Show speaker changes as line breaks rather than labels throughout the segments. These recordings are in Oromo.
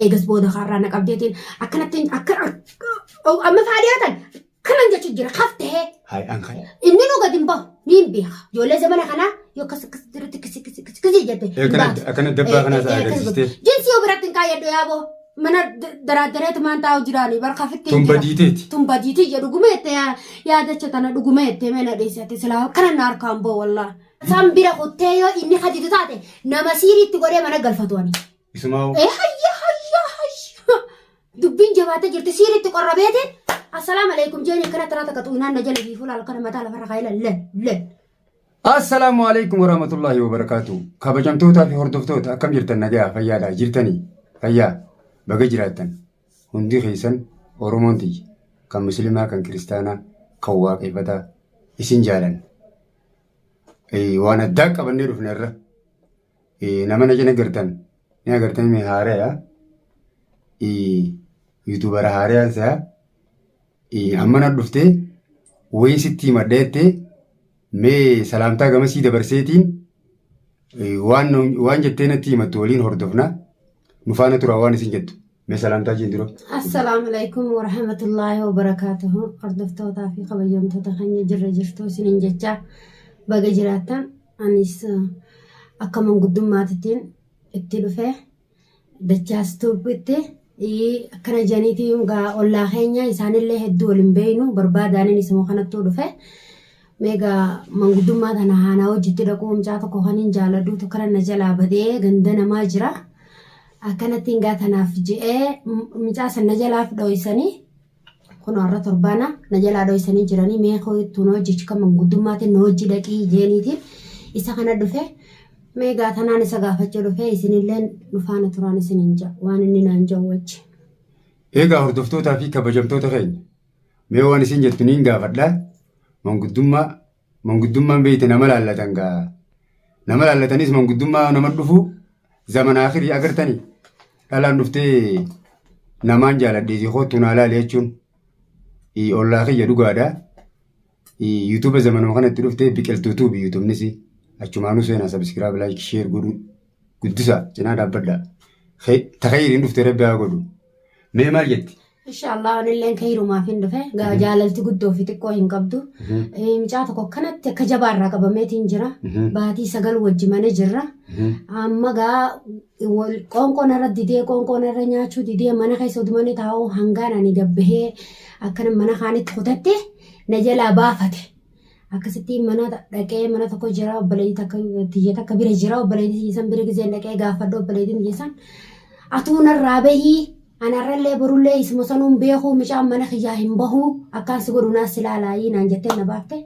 Eegas booda kaarraa na qabdeetiin akkanatti akka amma faa dhiyaatan kanan jechuun jira kaftee.
Hayi an kan.
Inni nu gadi hin bahu ni hin beeka. Ijoollee zamana kanaa yoo akkas akkas jirutti kisi kisi kisi kisi jette. hin baatu.
Akkana dabbaa kanas agarsiistee.
Jinsi yoo biratti hin kaayyadhu yaaboo. Mana daraaddareetumaan taa'u jiraanii barka fitti hin
Tun
jira.
badiiteeti.
Tun badiitii jedhu dhuguma jette yaadacha tana dhuguma jette mee na dhiisate silaa kana na harkaan boo wallaa. San bira kuttee yoo inni hadidu taate nama siiriitti godhee mana galfatu ani.
Isumaa hoo?
Ee hayya hayya hayya. Dubbiin jabaatee jirti siiriitti qorrabeetiin. Assalaamu alaikum jeeni akkana taraa takka xuunaan na jala biifuu laal kana mataa lafarra kaayila le le.
Assalaamu alaikum warahmatullahi wabarakaatu. Kabajamtootaa fi hordoftoota akkam jirtan nagayaa fayyaadha jirtanii fayyaa baga jiraattan hundi keessan Oromoon tiyya kan musliimaa kan kiristaanaa kan waaqeffataa isin jaalanna. Waan addaa qabannee dhufne irra nama na cina gartan ni agartan mee haaraya yuutuubara haarayaan isaa amma na dhuftee wayii sitti himadha jettee mee salaamtaa gamasii dabarseetiin waan waan jettee natti himattu waliin hordofna nu faana tura waan isin jettu mee salaamtaa jeen dura.
Assalaamu alaikum warahmatullaahi wabarakaatuhu. Hordoftootaa fi kabajamtoota keenya jirra jirtu isiniin jecha baga jiraattan. Anis akka manguddummaatittiin itti dhufe dachaas tuubbitti akkana janiitii gaa ollaa keenya isaanillee hedduu wal hin beeynu barbaadaaniin isuma kanattuu dhufe. Meegaa manguddummaa tana haanaa hojiitti dhaquu mucaa tokko kan hin jaaladhuutu kana na jalaa badee ganda namaa jira. Akkanattiin gaa tanaaf je'ee mucaa san na jalaaf dhooysanii kun har'a torbaana na jalaa dhooysanii jiranii mee kootu na hojjechu kan manguddummaatiin na hojii dhaqii jeeniitiin isa kana dhufe. Mee gaa tanaan isa gaafachuu dhufe isinilleen nu faana turaan isinin ja'a waan inni naan ja'u wajji.
Egaa hordoftootaa fi kabajamtoota keenya mee waan isin jettu niin gaafadha. Manguddummaa manguddummaan beeyte nama laallatan gaa nama laallatanis manguddummaa nama dhufu zaman akhirii agartanii dhalaan dhuftee namaan jaaladheeti kottu naa laali jechuun ollaa kiyya dhugaadha. Yuutuuba zamanuma kanatti dhuftee biqiltuu tuubi yuutuubnis achumaanuu seenaa subscribe like share godhu guddisaa cinaa dhaabbadhaa. Takayiriin dhuftee rabbi haa godhu. Mee maal jetti?
Inshaallah anilleen kayrumaaf hin dhufe. Gaa jaalalti guddoo fi xiqqoo hin qabdu. Mucaa tokko akkanatti akka jabaarraa qabameetiin jira. Baatii 9 wajji mana jirra. Amma gaa qoonqoon irra didee qoonqoon irra nyaachuu didee mana keessa odumanii taa'uu hangaan ani gabbahee akkana mana kaanitti kutatte na jalaa baafate. Akkasitti mana dhaqee mana tokko jira obboleettii takka tiyya takka bira jira obboleettii tiyya san bira gizeen dhaqee gaafadhu obboleettiin tiyya san atuu narraa bahii anarrallee borullee isuma sanuun beekuu mucaan mana kiyyaa hin bahuu akkaan si godhu naas ilaalaayii naan jettee na baafte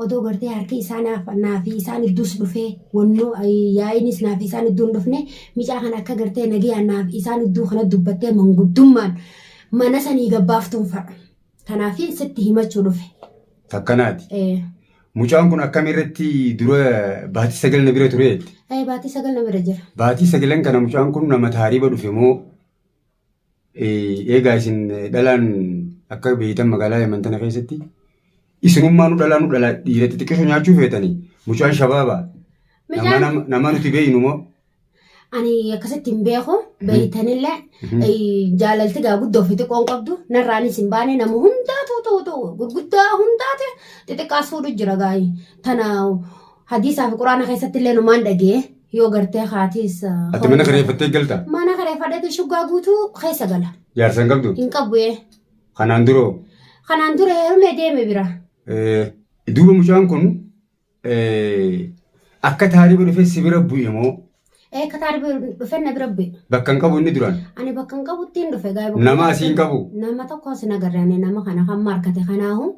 odoo gartee harki isaa naaf naafi isaan idduus dhufee wannoo yaa'iinis naafi isaan idduu hin dhufne mucaa kana akka gartee nagayaan naaf isaan idduu kana dubbattee manguddummaan mana sanii gabbaaftuun fadha. Kanaaf sitti himachuu dhufe.
Takkanaati. Mucaan kun akkamirratti dura baatii 9 na bira ture jette.
Baatii 9 na bira jira.
Baatii sagalan kana mucaan kun nama taariba dhufe moo eegaa isin dhalaan akka beeytan magaalaa Yaman tana keessatti isinummaa nu dhalaa nu dhalaa dhiira xixiqqisho nyaachuu feetanii mucaan shabaaba nama nama nuti beeynu moo
Ani akkasitti hin beeku beeytanillee jaalalti gaa guddoo fi xiqqoon qabdu narraanis hin baane nama hundaatu ta'u gurguddaa hundaati xixiqqaas fuudhu jira gaa'ii tana hadiisaa fi quraana keessatti illee numaan dhagee yoo gartee haatiis.
Ati mana kireeffattee galta?
Mana kireeffadheeti shuggaa guutuu keessa gala.
Jaarsa hin qabdu?
Hin qabu ee.
Kanaan duroo?
Kanaan dura heerumee deeme bira.
Duuba mucaan kun akka taariba dhufee si bira bu'e moo?
Akka taariba dhufee na bira bu'e.
Bakka hin qabu inni duraan?
Ani bakka hin qabutti hin dhufe.
Nama asii hin qabu?
Nama tokko as hin agarre ani nama kana kan markate kanaahu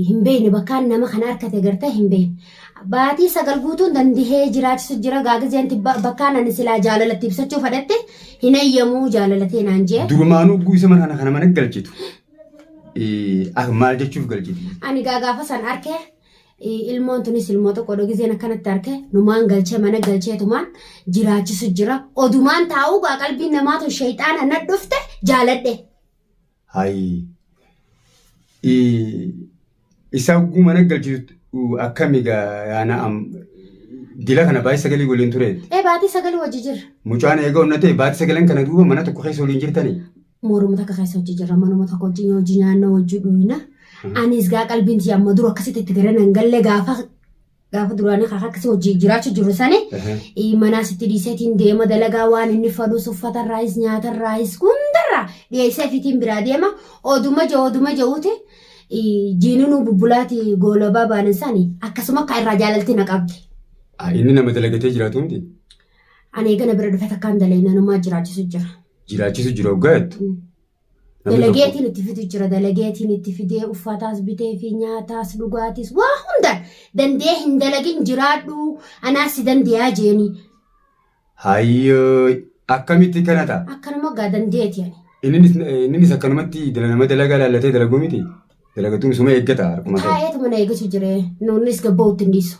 hin beekne bakkaan nama kana harkate gartee hin beekne. Baatii 9 guutuun dandihee jiraachisu jira gaagizeen bakkaan ani silaa jaalalatti ibsachuu fadhatte hin eeyyamuu jaalalatee naan jee.
Durumaanuu guisa mana kana mana galchitu. Maal jechuuf galchiti?
Ani gaa gaafa san arke ilmoon tunis ilmoo tokko odoo gizeen akkanatti arke numaan galchee mana galcheetumaan jiraachisu jira. Odumaan taa'uu gaa qalbiin namaa tun sheexaana na dhufte jaaladhe.
Hayi. Isa hogguu mana galchitu akkami gaa yaana am Dila kana baay'ee sagalii waliin tureetti.
Ee, baatii sagalii wajji jirra.
Mucaan eega onna ta'e baatii sagalan kana duuba mana tokko keessa waliin jirtanii?
Mooruma takka keessa hojii jirra. Manuma tokko wajjin hojii nyaanna, hojii dhuyna. Anis gaa qalbiin tiyya amma dura akkasitti itti gara nan galle. Gaafa duraanii kaka akkasii hojii jiraachuu jiru sani manaas itti dhiiseetiin deema dalagaa. Waan inni fadhus uffatarraayis nyaatarraayis hundarraa dhiyeessee fiitiin biraa deema. Oduma jiru oduma jiruuti jiinunuu bubbulaati goolabaa baanan sani akkasuma akka irraa jaalalti na qabde.
Inni nama dalagatee jiraatu miti.
Ani eegana bira dhufe takkaan dalayna, nanumaa jiraachisu jira.
Jiraachisu jira hoggaa jettu.
Namni tokko Dalageetiin itti fidu jira. Dalageetiin itti fidee uffataas bitee fi nyaataas dhugaatiis waa hundaan dandee hin dalagin jiraadhu, anaas si dandeeyaa jeeni.
Hayyoo, akkamitti kana ta'a?
Akkanuma gaa dandeeti ani.
Inninis akkanumatti nama dalagaa laallatee dalaguu miti. Dalagatuun suma eeggata harkuma ta'e.
Taa'eetuma na eeggatu jire. Nuunis gabba'uutti hin dhiisu.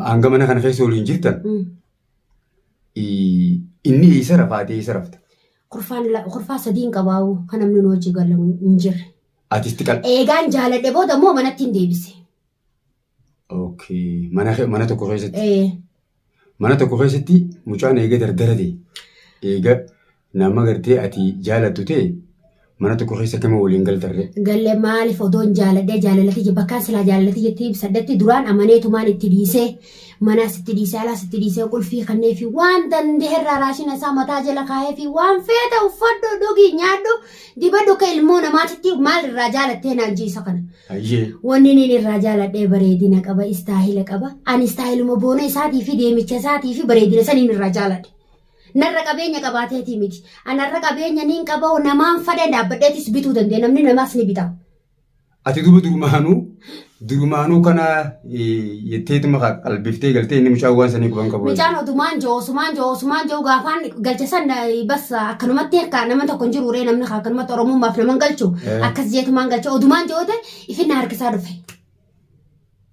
Hanga mana kana keessa waliin jirtan inni eessa rafaatee eessa rafta?
Kurfaa sadiin qabaa'u kan namni nu hojii galu hin jirre.
Atis xiqqaa.
Eegaan jaaladhe booda immoo manatti hin deebise.
Okay. Mana tokko keessatti. Mana tokko keessatti mucaan eega dardara ta'e, eega nama gartee ati jaalattu ta'e, mana tokko keessa kama waliin galtarre?
Galle maaliif odoon jaaladhee jaalalati bakkaan silaa jaalalati jettee ibsadhetti duraan amaneetumaan itti dhiisee, manaas itti dhiisee, alaas itti dhiisee, qulfii kannee fi waan danda'erraa raashina isaa mataa jala kaa'ee fi waan feete uffadhu, dhugi, nyaadhu, dibadhu, akka ilmoo namaatitti maal irraa jaalattee naan jiisa kana. Wanni inni irraa jaaladhee bareedina qaba, istaahila qaba. Ani istaahiluma boona isaatii fi deemicha isaatii fi bareedina saniin irraa jaaladhe. Narra qabeenya qabaateetii miti. Anarra qabeenya niin qaba, namaan fadhee dhaabbadheetis bituu dandeenya. Namni namaas ni bita.
Ati duuba durumaanuu kana jetteetuma qalbiftee galtee, inni mucaan waan sanii quban qabu.
Mucaan odumaan jiru osumaan jiru osumaan jiru gaafaan galcha san bas akkanumatti akka nama tokko hin jiru ree, namni akkanumatti oromummaaf nama hin galchu akkas jeetumaan galcha odumaan jiru ta'e ifinna harkisaa dhufe.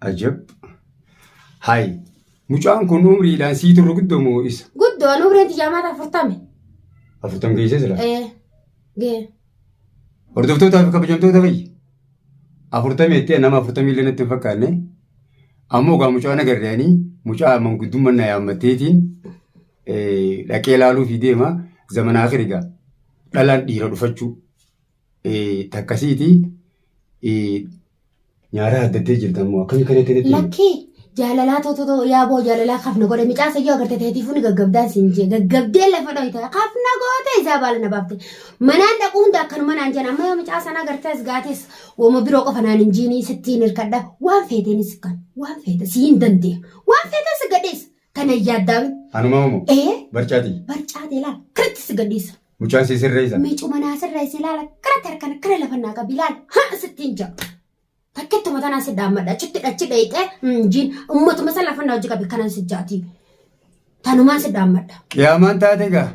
Ajab. Hayi. Mucaan kun umriidhaan sii turre guddoo isa?
Guddoo, umriin tiyyaamaata 40.
40 geessee jira.
Ee gee.
Hordoftootaa fi kabajamtoota fayyi. 40 jettee nama 40 illee natti hin fakkaanne. Ammoo egaa mucaan agarreanii mucaa manguddummaa na yaammatteetiin dhaqee ilaaluu fi deema zamanaa akhir egaa dhalaan dhiira dhufachuu takkasiiti nyaaraa addattee jirta ammoo akkamii kanatti natti himi?
Lakkii, jaalalaa toto yaaboo jaalalaa kafna godhe. Micaa sayyoo agarte teetiifuu ni gaggabdaan siin jee gaggabdee lafa dhoyte kafna goote isaa baala na baafte. Manaan dhaquu hunda akkanuma naan jedhan. Amma yoo micaa sana agartees gaates woma biroo qofa naan hin jiinii, sittiin hirkadha, waan feeteenis kan waan feete siin dandeenya, waan feetes si gadhiisa, tana hin yaaddaawin.
Anumaa moo?
Ee.
Barcaatii.
Barcaate ilaala kiritti si gadhiisa.
Mucaan si sirreessa.
Micuma naa sirreessa, ilaala karatti harkaan akkana lafa naa qabi, ilaala haa sittiin jaa. Takkittuma tanaan si dhaammadha, achitti achi dheeyxee jiin ummatuma san lafa naa hojii qabi kanan si jaati. Tanumaan si dhaammadha.
Qiyaamaan taate egaa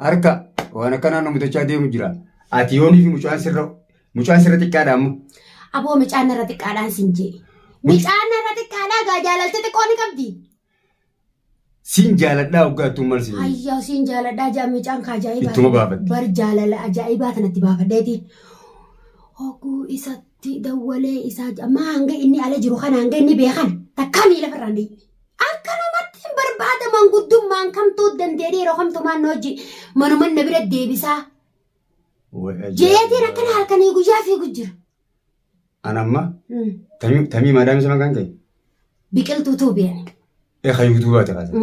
harka waan akkanaa nu mudachaa deemu jira. Ati yoonii fi mucaan sirra xiqqaadha amma.
Aboo, micaan narra xiqqaadhaan sin jee. Micaan narra xiqqaadhaa gaa jaalalti xiqqoo ni qabdi.
Siin jaaladhaa hoggaattuu maal siin?
Ayyaa, siin jaaladhaa jaa micaan ka ajaa'ibaa.
Ittuma baafatte.
Bar jaalala ajaa'ibaa tanatti baafadheeti. Hogguu isatti dawwalee isaa amma hanga inni ala jiru kana hanga inni beekan takkaa miila farraan dhiibe. Akkanumatti hin barbaada manguddummaan kamtuu dandeenye yeroo kamtumaan hojii manuman na bira deebisaa. Jeetiin akkana halkanii guyyaa fiigu jira.
Ana amma tamii maadaam isa maqaan kee?
Biqiltuu tuubiyani.
Ee, kan yuutuubaati kaasa.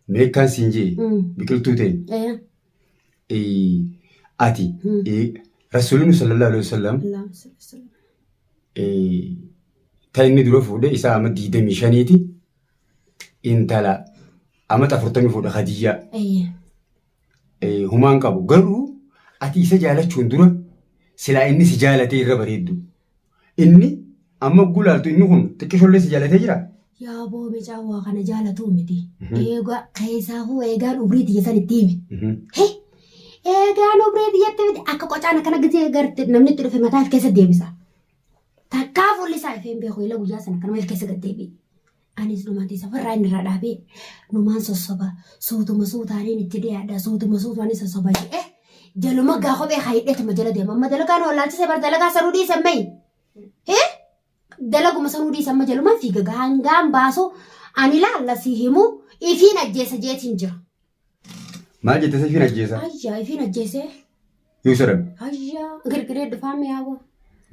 Meekaan siin jee biqiltuu ta'e ati rasuulli sallallahu alaihi wasallam ta inni dura fuudhe isaa amma 25ti, intala amma 40 fuudhe Khadijaa. Humaan qabu garuu ati isa jaalachuun dura silaa inni si jaalatee irra bareeddu. Inni amma gulaaltu inni kun xiqqishollee si jaalatee jira.
Yaa boo, micaan waa kana jaalatuu miti. Eegaa keessaafuu eegaan umrii tiyya san itti hime. He! Eegaan umrii tiyyatti miti akka qocaan akkana gisee garte namni itti dhufe mataa if keessa deebisa. Takkaa fuulli isaa ifeen beeku ila guyyaa sana akkanuma if keessa gad deebi'e. Anis numaan teessa farraa inni irraa dhaabee numaan sossoba, suutuma suutaaniin itti dhiyaadha, suutuma suutaanin sossoba jedhee jaluma gaa kophee haayidheetuma jala deema. Amma dalagaan wallaalchise bar dalagaa sanuu dhiise mayi. Hee? Dalaguma sanuu dhiise, amma jalumaan fiiga gaa hangaan baasu Ani laalla si himu ifiin ajjeesa jeetiin jira.
Maal jette ifiin ajjeesa?
Ayyaa ifiin ajjeesee.
Yoo sadame.
Ayyaa girgiree dhufaa mi'aawu.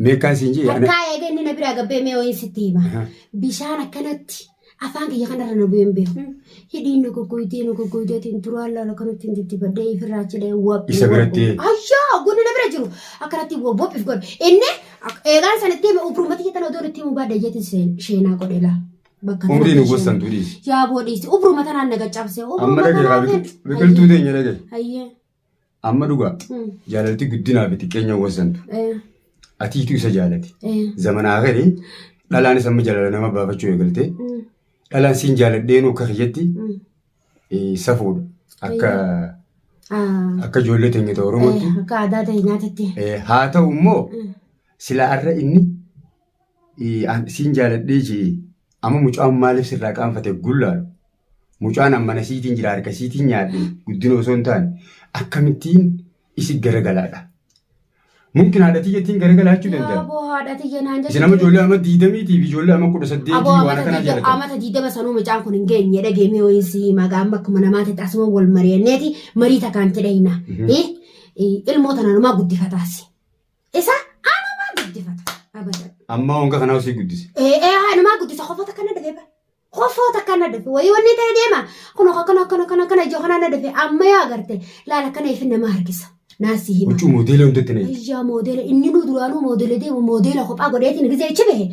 Meeqaan siin jee?
Harkaa eegee inni na biraa gabbee mee wayiin sitti hima. Bishaan akkanatti afaan kiyya kanarra na bu'een beeku. Hidhiin na goggoydee na goggoydeetiin duraan laala kanatti hin diddibadhee ifirraa achi dhahee waphi.
Isa biratti?
Ayyaa gunni na bira jiru akkanatti waphiif godhe. Inni eegaan sana itti hime ubrumatti jettan odoon itti himu baadhee jeetiin sheenaa godhe laa. Bakka
Umrii nu
kanatti
gossan tuudhiisi.
Yaa boodhiisi ubruma tanaan na gaccabse.
Amma dhagee biqiltuu teenya dhagee.
Ayyee.
Amma dhugaa jaalalti guddinaa fi xiqqeenya wasantu. Atiitu isa jaalati. Zamanaa gadi dhalaanis amma jaalala nama baafachuu eegalte. Dhalaan siin jaaladheenuu akka kiyyatti safuudha. Akka akka ijoollee teenya ta'e Oromootti.
Akka aadaa ta'e nyaatatti.
Haa ta'u immoo silaa har'a inni siin jaaladhee jee amma mucaan maaliif sirraa qaanfate gullaalu. Mucaan amma mana siitiin jira harka siitiin nyaadhe guddina osoo hin taane akkamittiin isi garagalaadha. Mumkin haadha tiyyattiin garagalaachuu danda'a.
Aboo haadha tiyya naan
Isin amma ijoollee amma 20 fi ijoollee amma 18
Aboo
waan
amata
akkanaa
diidama
jaalatan.
amata 20 sanuu mucaan kun hin geenye dhageemee wayiin si himaa gaama akkuma namaatitti asuma wal mari'anneeti marii takkaan tidhayna. Ilmoo tana numaa guddifataasi. Isa anumaa guddifata. Abadan.
Amma honga kanaa osii guddise.
Ee anumaa guddisa qofoota kana dafee bara. Qofoota kana dafe wayii wanni ta'e deema. Kun akkana akkana akkana akkana ijoo kana na dafe amma yaa agarte laala akkana ifin nama harkisa. Naasii hima.
Huccuu moodeela hundatti na
Iyyaa moodeela inni nu duraanuu moodeela deemu moodeela kophaa godheetiin gisee ichi bahe.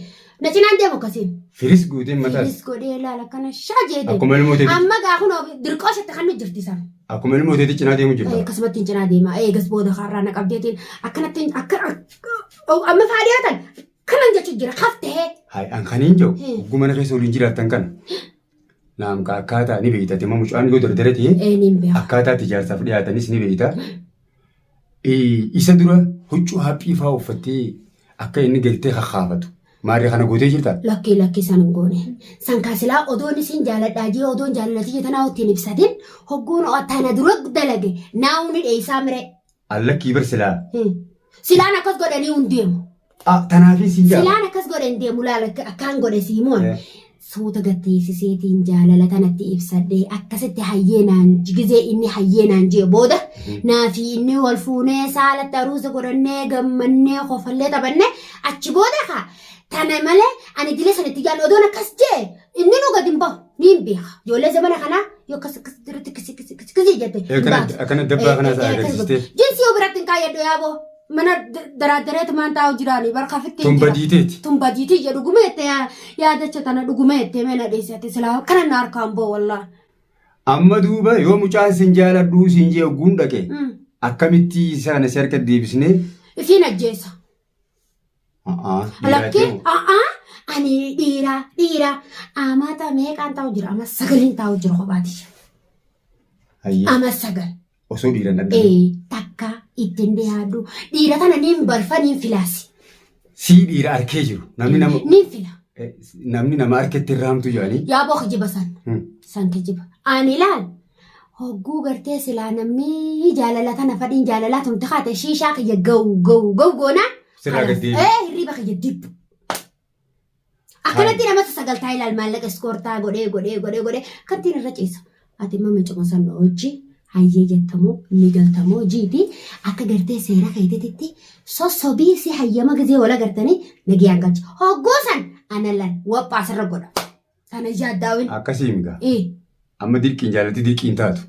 Na cinaan deemu akkasiin.
Firis guuteen mataas.
Firis godhee laala akkana shaa jee deemu.
Akkuma ilmoo teeti.
Amma gaa kun dirqoo isheetti kan nu jirti isaan.
Akkuma ilmoo teeti cinaa deemu jirta.
Akkasumatti hin cinaa deema. Eegas booda kaarraa na qabdeetiin akkanatti akka amma faa dhiyaatan kanan jechuun jira kaftee.
Hai an kan hin jiru hogguu mana keessa waliin jiraattan kana. Naamka akkaataa ni beekta amma mucaan yoo dardara ta'e
Eeniin beeka.
akkaataa itti jaarsaaf dhiyaatanis ni beekta. Isa dura huccuu haphii fa'aa uffattee akka inni galtee kakkaafatu. Maarree kana gootee jirta?
Lakkii lakkii san hin goone. San kaasilaa odoon isin jaaladhaa jee odoon jaalalati jee tanaa ittiin ibsatin hogguun tana dura dalage naa'u ni dheeysaa miree.
Allakkii bar silaa.
Silaan akkas godhanii hin deemu.
Tanaafii siin jaa.
Silaan akkas godhe hin deemu laala akkaan godhe siimoon. Suuta gatteessiseetiin jaalala tanatti ibsadhee akkasitti hayyeenaan gizee inni hayyeenaan jee booda naafi inni wal fuunee saalatti aruusa godhannee gammannee kofallee taphannee achi booda kaa tana malee ani dila sanatti jaan odoon akkas jee inni nu gadi hin bahu ni hin beeka. Ijoollee zamana kanaa yoo akkas akkas duratti kisi kisi kisi kisi jette hin baatu.
Akkana dabbaa kanaas agarsiistee.
Jinsi yoo biratti hin kaayyadhu yaaboo mana daraaddareetumaan taa'u jiraanii barka fitti hin jira.
Tumbadiiteeti.
Tumbadiitii jedhu dhuguma jettee yaadacha tana dhuguma jettee mee na dhiisate silaa kana na harkaan boo wallaa.
Amma duuba yoo mucaan sin jaaladhuu siin jee ogguun dhaqe akkamitti isa kana si harka deebisnee
Ifiin ajjeesa. Lakkee ani dhiira dhiira amata meeqaan taa'u jira ama sagaliin taa'u jira kophaati. Ama sagal.
Osoo dhiiran dhabdee.
Ee takka ittiin dhiyaadhu dhiira tana niin balfa niin filaasi.
Sii dhiira arkee jiru. Namni nama
Niin fila.
Namni nama harkatti irraa hamtu jedhanii.
Yaaboo kijiba san. San kijiba. Ani ilaal hogguu gartee silaa namni jaalala tana fadhiin jaalalaa tumti kaate shiishaa kiyya ga'u ga'u ga'u goonaa.
Sirraa gad deebi.
Ee hirriba kiyya dibbu. Akkanatti namatti sagaltaa ilaal maallaqa iskoortaa godhee godhee godhee godhee kantiin irra ciisa. Ati immoo miicuma san hojii hayyee jettamoo ni galtamoo jiiti akka gartee seera keetitti sossobii si hayyama gizee wal agartanii nagiyaan galcha. Hogguu san ana lan waphaa asirra godha. Tana yaaddaawin.
Akkasii migaa.
Ee.
Amma dirqiin jaalatti dirqiin taatu.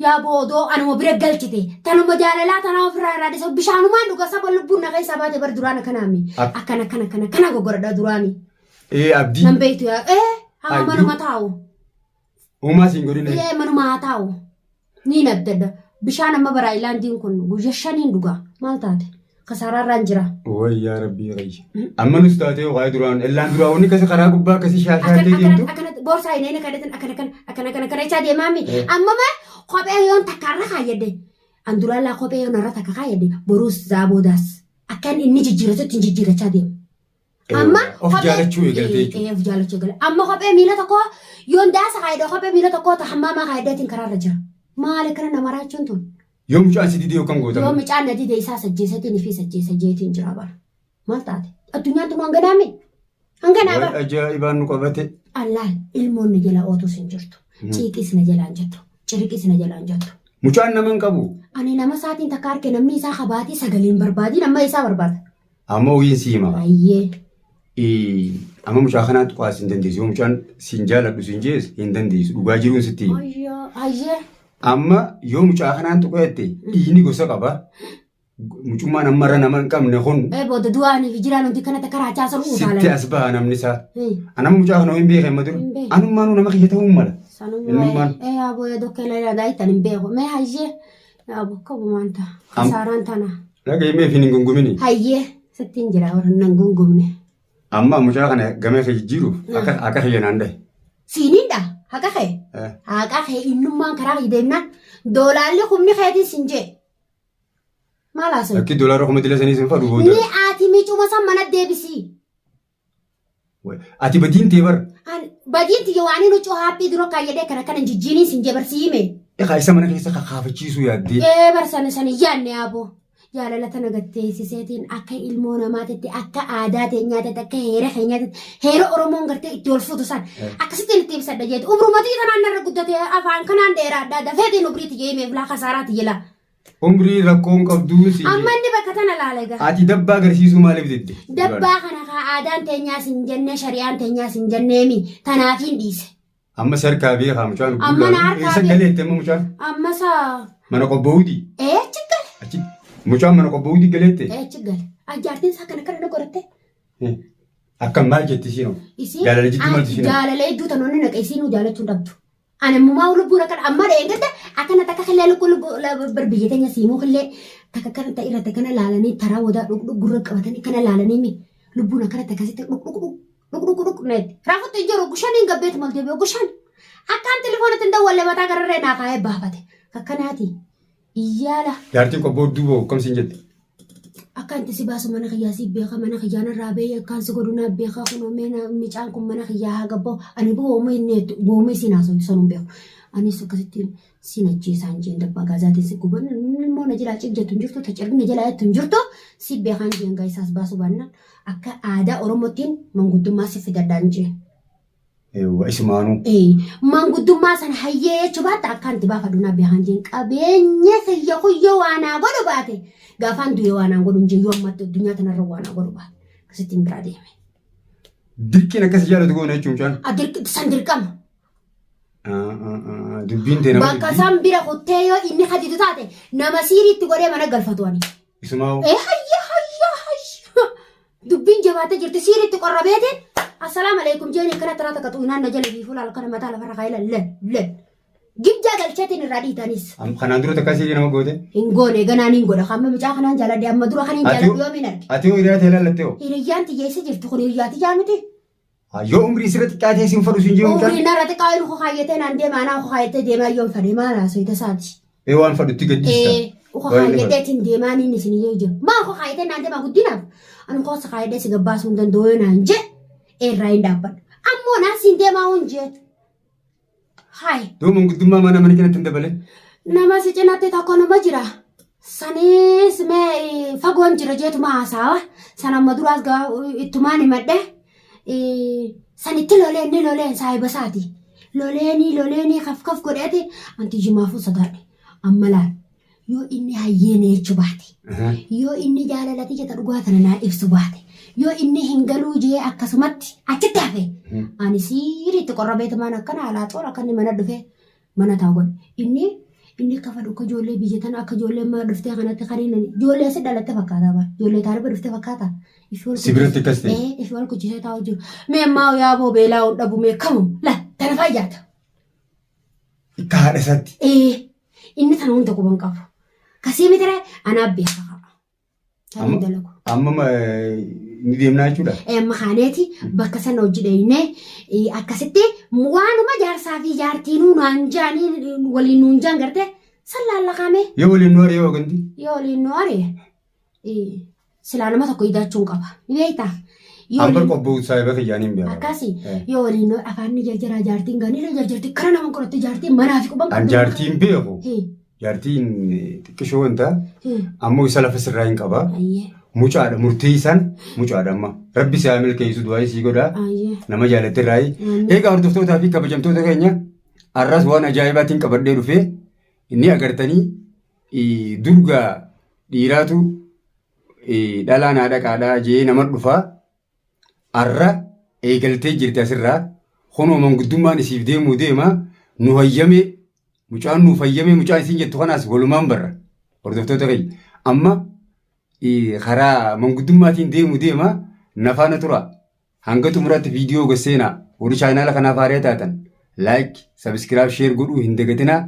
Yaa boodoo anuma bira galchite tanuma jaalalaa tanaa ofirraa irraa dhisa bishaanumaan dhuga saba lubbuun na keessaa baate bar duraan akkanaami akkana akkana akkana akkana goggoradha duraani.
Ee abdii.
Nan beektu yaa ee hanga
Ayyuu.
manuma taa'u.
Uumaa siin godhine.
Ee manuma haa taa'u. Ni nabdadha. Bishaan amma bara aayilaandiin kun guyya shaniin dhuga. Maal taate? Kasaaraarraan jira.
Way yaa rabbii qayya. Amma nus taatee waa'ee duraan ellaan duraa wanni akkasi karaa gubbaa akkasi shaashaatee
Akkana
deemtu.
akkana boorsaa hin eena kadhatan akkana akkana akkana akkana akkana jechaa deemaami.
Eh.
Amma ma kophee yoon takka irra kaayyadde. An duraan laa kophee yoon irra takka kaayyadde boruus zaaboodaas. Akkan inni jijjiiratutti hin jijjiirachaa deemu. Amma
Of jaalachuu eegalte jechuudha.
Ee of jaalachuu eegale. Amma kophee miila tokko yoon daasa kaayadhe kophee miila tokko ta hammaamaa kaayadheetiin karaarra jira. Maali kana nama raachuun tun?
Yoo mucaan si didee yookaan
Yoo
gootamu.
mucaan na dide isaa sajjeesatiin fi sajjeesa jeetiin jira bara. Maal taate? Addunyaan tun hanganaame? Hanganaa
Way
bara.
ajaa'ibaan nu qabate.
Allaan ilmoon na jalaa ootus hin jirtu. Ciiqis na jalaan jettu. Ciriqis na jalaan jettu.
Mucaan nama hin qabu.
Ani nama isaatiin takka arke namni isaa kabaatii sagalee hin barbaadin amma isaa barbaada.
Amma ho'iin si hima.
Ayyee.
Amma mucaa kanaan tuqaas hin dandeessu. Yoo mucaan siin jaaladhu siin jees hin dandeessu. Dhugaa jiruun sitti hima.
Ayyoo. Ayyee.
Amma yoo mucaa kanaan tuqeette dhiigni gosa qaba. Mucummaan amma irra nama hin qabne kun
Ee booda du'aanii fi jiraan hundi kanatti karaa chaasan
sitti
utaalan.
as baha namni isaa. Anama mucaa kana hin beekan madura.
Hin beeku.
Anummaanuu nama kiyya ta'uu mala.
Sanuma
Innummaan.
ee yaaboo yaa dokkee na ilaalaa ittan hin beeku. Mee hayyee yaaboo kabumaan ta'a. Kasaaraan tana.
Dhaga'i mee fi hin gungumini.
Hayyee sittiin jira warra nan gungumne.
Amma mucaa kana gamee kee jijjiiruuf akka kiyya naan dhahe.
Siiniidha haqa kee. Haqa kee innummaan karaa kee deemnaan doolaalli humni keetiin siin jee. Maal haasa'u?
Lakkii doolaara kuma dila sanii sin fadhu booda.
Ni ati miicuma san mana deebisii.
Ati badiin tee bar.
Badiin tiyya waan inni cuhaa haaphii dura kaayyadee kana kana jijjiiniin sin jee barsiime.
Egaa isa mana keessa kakaafachiisuu yaaddee.
Ee barsana sana yaadne yaaboo. Jaalala tana gatteessiseetiin akka ilmoo namaatitti akka aadaa teenyaatitti akka heera keenyaatitti heera Oromoon gartee itti ol fuutu san akkasittiin itti ibsadha jeeti. Umrumatii tanaan narra guddatee afaan kanaan dheeraadha dafeetiin umriitti jeemeef laa kasaaraati jelaa.
Umrii rakkoon qabduu si.
Amma inni bakka tana laala egaa.
Ati dabbaa agarsiisuu maaliif didde?
Dabbaa kana kaa aadaan teenyaas hin jenne shari'aan teenyaas hin jenneemi tanaafiin dhiise.
Amma si harkaa beekaa mucaan.
Amma na harkaa
Eessa
beeka.
galeette amma mucaan?
Amma sa
Mana qobboowuti.
ee achi gale
Achi mucaan mana qobboowuti galeette.
ee achi gale. Ajaartiin isaa kana kana na godhatte.
Akkam maal jetti isiin?
Isiin
Jaalala jidduu maaltu isiin?
Jaalala hedduu tanoonni naqa isiinuu jaalachuu hin dhabdu. Ani ammumaa lubbuu rakkadha amma dheengadda akkana takka killee lukkuu lubbuu bar biyya teenya siimuu killee takka kana ta'e irratti kana laalanii taraa wadaa dhuk dhuk gurra qabatanii kana laalanii mi lubbuun akkana takkasitti dhuk dhuk dhuk dhuk dhuk dhuk neetti. Raafutti hin jiru gushaniin gabbeetu mal deebi'u gushan akkaan telefoonatti hin dawwalle mataa gararree naa kaa'ee baafate kakkanaati iyyaala.
Jaartiin qobboo duuba akkam siin jette?
Akka inti si baasu mana kiyyaa si beeka mana kiyyaa narraa ba'ee akkaan si godhu naa beeka kunoo mee micaan kun mana kiyyaa haa gabba'u ani booma inni jettu booma isiin haasoftu sanuu hin beeku anis akkasitti siin ajjeesaan jeen dabbaa gaazaatiin si guban immoo na jalaa cig jettu hin jirtu ta cirri na jalaa jettu hin jirtu si beekaan jeen gaa isaas baasuu baannaan akka aadaa Oromootiin manguddummaa si fidadhaan jeen.
Eewwa isumaanuu.
Ee, Manguddummaa san hayyee jechuu baatta akkaan itti baafadhu naa beekan jeen qabeenya kiyya kuyyoo waa naa godhu baate gaafaan du'e waa naa godhu hin jeen yoo ammatti addunyaa tanarra waa naa godhu baate akkasittiin biraa deeme.
Dirqiin akkas jaalatu goona jechuun mucaan.
San dirqama.
Dubbiin tee nama
Bakka
dubbii.
san bira kuttee yoo inni hadidu taate nama siiriitti godhee mana galfatu ani.
Isumaa
Ee hayya hayya hayya. Dubbiin jabaatee jirti siiriitti qorrabeetiin assalaamu alaikum jeeni akkana taraa takka xuynaan na jala biifuu laal kana mataa lafarra kaayee lallen len. Gibjaa galcheetiin irraa dhiitanis.
Kanaan dura takka sirii nama goote.
Hin goone ganaan hin godha amma mucaa kanaan jaaladhe amma dura kan hin
Ati-
jaaladhu yoomiin arge.
Ati hoo hiriyaa ta'e laallattee hoo?
Hiriyyaan tiyya eessa jirti kun hiriyyaa tiyyaa miti.
Yoo umrii sirra xiqqaatee siin fadhu siin jiru mucaan.
Umrii narra xiqqaa inni kaayyatee naan deema anaa kaayyatee deemaa yoon fadhe maal haasoo tasaati.
Ee waan fadhutti gadhiista.
Ee uka
Waan inni
kaayyateetiin deemaa niin isin iyyuu jiru. Maa uka kaayyatee naan deemaa guddinaaf. Ani koosa kaayyadhee si gabbaasuu hin danda'u yoo naan jee irraa hin dhaabbadhu. Ammoo naan siin deemaa hin jee. Hayi
Duuba manguddummaa mana mana kanatti hin dabalin.
Nama si cinatti tokko numa jira. Sanis mee fagoon jira jeetuma haasaawa. San amma duraas gaa ittumaan himadhe. Sanitti loleen ni loleen saahiba isaati. Loleenii loleenii kaf kaf godheeti anti jimaafuu sodaadhe. Amma laal yoo inni hayyeene jechuu baate. Yoo inni jaalala tiyya ta dhugaa tana naa ibsu baate. Yoo inni hin galuu jee akkasumatti achitti hafe. Ani siiriitti qorrabeetumaan akkana alaa xoora akka inni mana dhufee mana taa'u godhe. Inni inni akka fadhu akka ijoollee biyya tana akka ijoollee mana dhuftee kanatti kan inni ijoollee asi dhalatte fakkaata bara. Ijoollee taariba dhufte fakkaata. Ifi wal
Si biratti akkas ta'e?
Ee ifi wal kuchisee taa'u jiru. Mee ammaa yaaboo beelaa hin dhabu mee kamu la tana fayyaata.
Akka haadha isaatti.
Ee inni tana hunda quban qabu. Kasii mitire anaa beeka qaba. Tan
Amma-
dalagu.
Amma ni deemnaa jechuudha.
Amma kaaneeti bakka sana hojii dheeyne akkasitti waanuma jaarsaa fi jaartiinuu naan jaanii waliin nuun jaan gartee san laallaqame.
Yoo waliin nu ari'ee hooganti.
Yoo waliin nu ari'e silaa nama tokko idaachuun qaba. Ni beektaa? Yoo
Ambar
waliin-
qobboo saayiba kiyyaanii hin beekaa.
Akkasi yoo waliin nu afaan ni jarjaraa jaartiin gaanii ni jarjarti kara nama qoratte jaartiin manaa fi quban
An jaartiin beeku.
Hee.
Jaartiin xiqqishoo wanta ammoo isa lafa sirraa hin qaba.
Ayyee.
Mucaadha murtii isaan mucaadha amma. Rabbi si haa milkeessu du'aa sii godha.
Ayyee.
Nama jaalatte irraayi. Egaa hordoftootaa fi kabajamtoota keenya har'as waan ajaa'ibaatiin qabadhee dhufee inni agartanii durga dhiiraatu dhalaan haadha qaadhaa jee nama dhufaa har'a eegaltee jirti asirraa kunoo manguddummaan isiif deemuu deema nu hayyamee mucaan nuuf hayyamee mucaan isiin jettu kanaas walumaan barra hordoftoota keenya amma karaa manguddummaatiin deemuu deema nafaana tura hanga xumuraatti viidiyoo gasseenaa warri chaanaala kanaaf haaraa taatan like subscribe share godhuu hin dagatinaa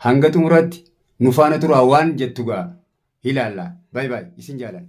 hanga xumuraatti nu faana turaa waan jettu gaa ilaalla. Baay baay isin jaaladha.